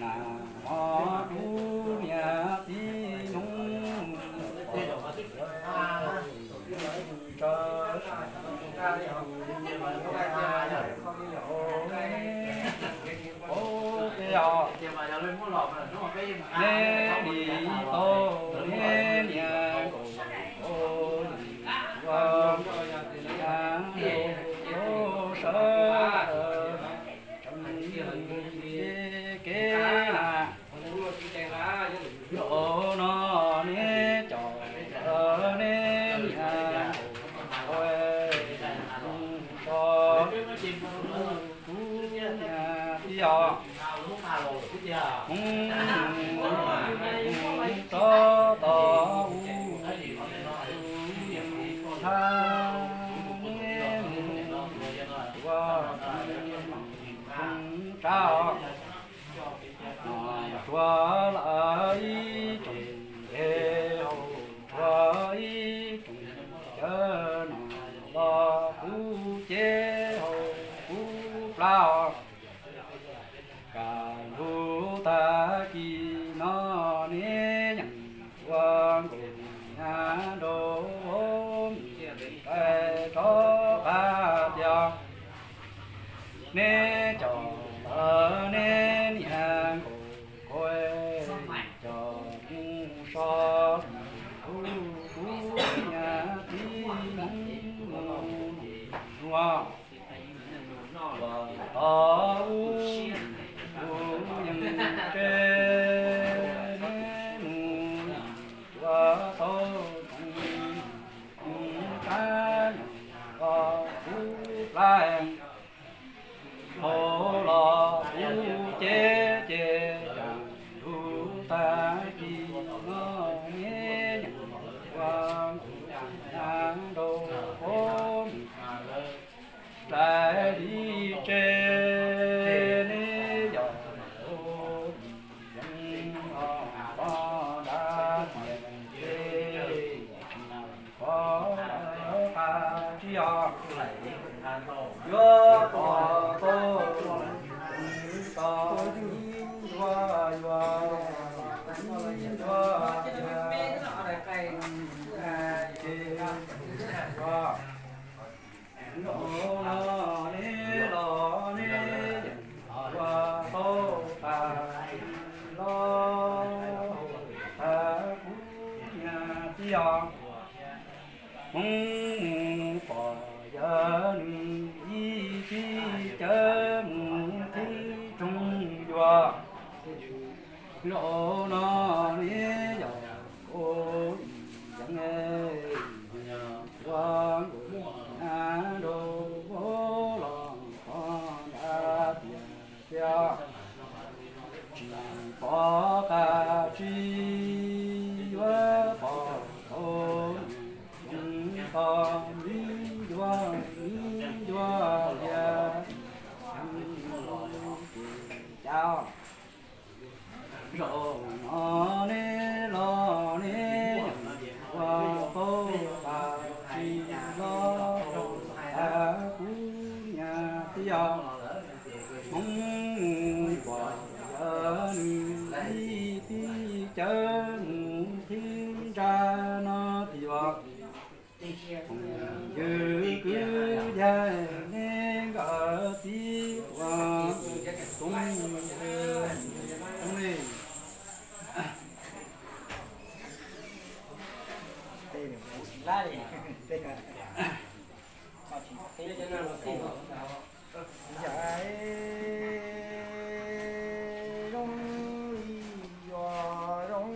Kuv niam txiv Hmoob, neb li tau neb niam, ua, sawv daws tseem kev na. Zaum no neb cov, neb niam, kuv niam txiv os, Hmoob, Hmoob rov tau ua nthav neb mus ua tsoom tsab os. Tshuav lawv ib tsoom ntev hauv, tshuav ib tsoom cawv no los kuv cev hauv kuv plab os. Kaj ntug tag kis no neb yeej ua nkaus nab nrau mus rais rov qab tiag. Neb cov, neb niam nkaus kuv cov mus so, kuv niam txiv Hmoob mus ua, ua tau ub, kuv yeej tse neb mus ua tau tsoom, tsoom tsab no los kuv plab hauv los kuv cev ces kaj ntug tag kis no neb yeej ua nkaus nab nrau mus rais li tse neb yog yeej os, koj nrab tiag ces tsis pom qab tsis yog yuav pom tau, tau yuav, yuav, yuav tiag ces yuav. Zaum no neb los neb yeej ua tau tas los tas kuv niam txiv os. Hmoob mus pom yawg nws ib txhij cawv mus thib tsoog yuav. Zaum no neb yog ua ib yeeb ua nkaus nab nrau los koj nrab tiag tiag. Tsis pom qab tsis yuav pom tau, yeej tau ib ncuab ib ncuab tiag. Ces cas zaum no neb los neb yeej ua tau tas tsis los tas kuv niam txiv os. Hmoob mus pom yawg nws ib txhij cawv mus thib ntsa no tiag. Yawg kwv yawg neb nkawd txiv ua tub li. Yam zoo li yuav zoo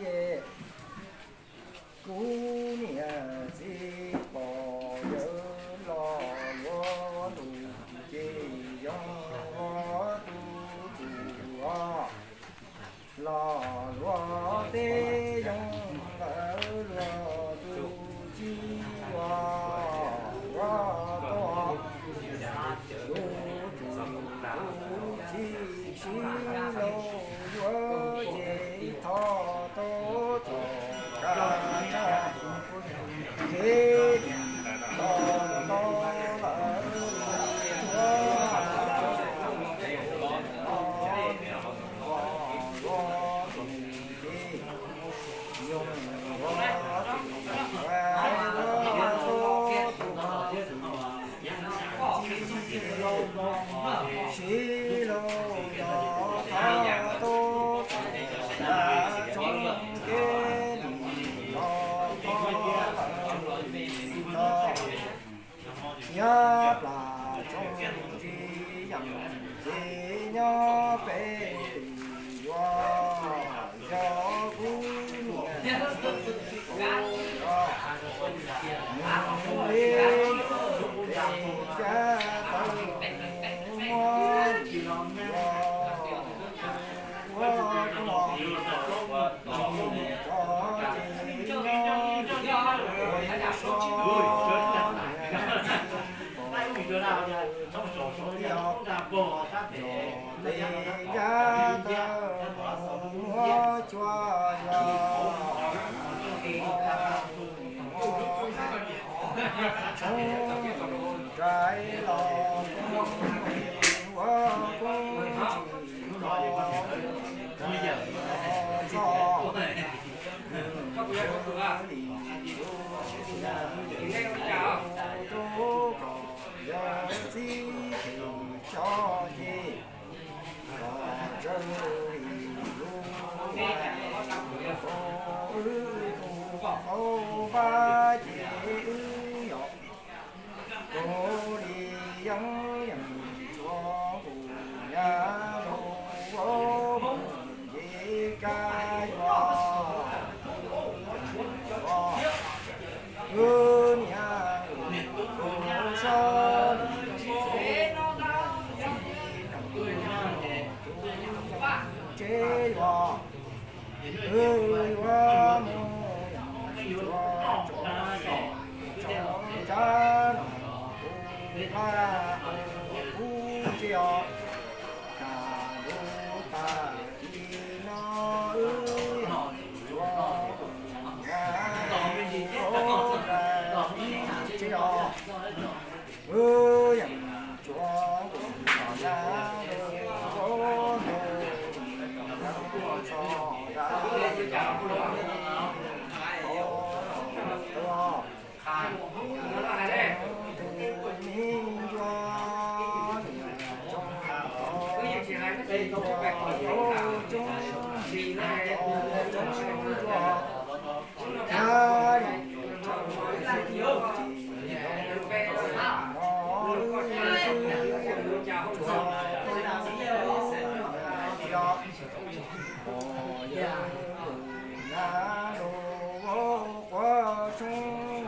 li kuv niam txiv pom yawg los luag ntus ces yog tus txuj os. Los luag teb yoog lawm luag tus txuj os, luag tuaj tus txuj tus txuj sib lauj yuav ces thov tau txoj ka tsa kev tos tau lawm tuaj. Kev li no, nyob plas tsoom ntsis yeej ces nyob pem tus yuav yog kuv niam txiv kuv os. Nws li pem cab tawv muab ua ua ua Wb tus qauv pab ces wb yog kuv li yeeb yeem tsuav nqus nyab lug nce kab yuav wb niam tus sab li tsev yuav wb yuav mus tsuav tsoom tsav no kuv pab kuv tsev os. Tag lub tag kis no wb tsuav nyab lug tsev os. Wb yeej tsuav nqus nyab lug ntawm txog rau tus me ntsuag niam tsoom tub tsoom ntsuag. Nyab li tsoom txiv tub ces zoo no wb tsuav tau nyab txiv os. Pom yawg nyab lug quav tshoob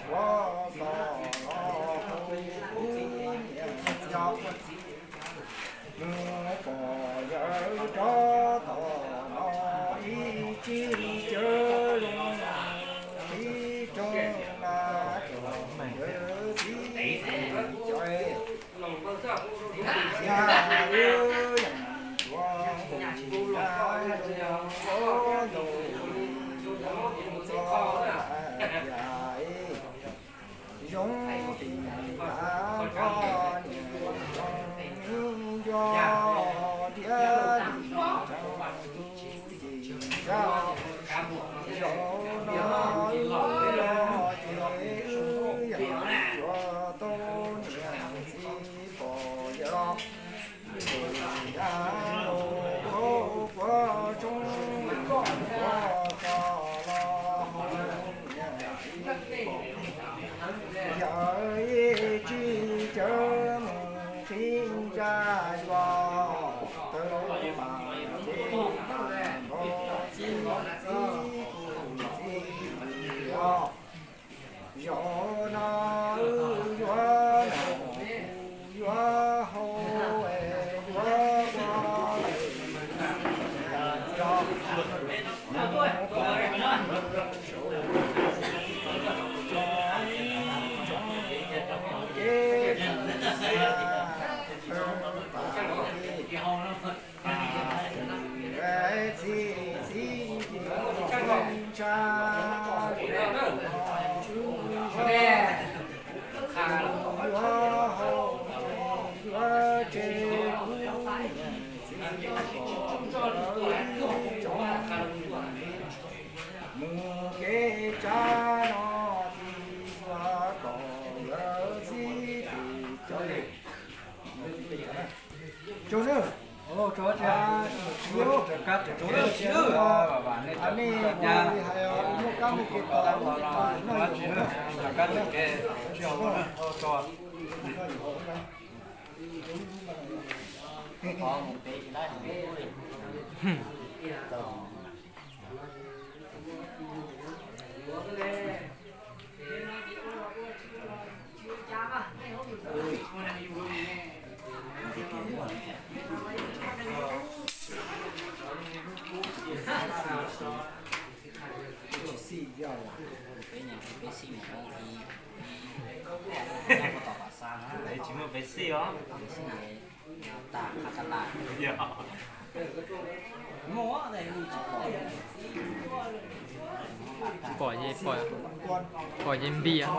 quav kos los hu kuv niam txiv os. Mus pom yawg rov tom no ib tsig cawv zoo ib rooj na, yawg txiv cov es yog wb yeej tsuav nqus nyab lug ntawm txog rau tias zoo tim hav npog niam zoo ib ncuab thiab li tseem tu cim zaj. Zaum no wb los ces wb yeej tsuav tau niam txiv pom yawg los tus nyab lug quav tshoob quav kos los hu niam txiv pom yawg ib tsig cawv mus qhib ntsaj yuav tawv mas ces nrog txiv txiv kuv txiv os. Zaum no wb yuav noj yuav haus es yuav ua txiv os. Kev txi txiv txiv ntsa yuav haus yuav tseg kuv niam txiv pom yawg ib tsoom mus kev tsav no tig yuav kom yawg txiv tus cov li. Tsaug nawb. Tsaug tsis hais, tsis hais Peb niam peb xij mus ua i, peb tsis muaj peb xij os. Peb xij tas qab tas laj. Pom, pom yeej npias.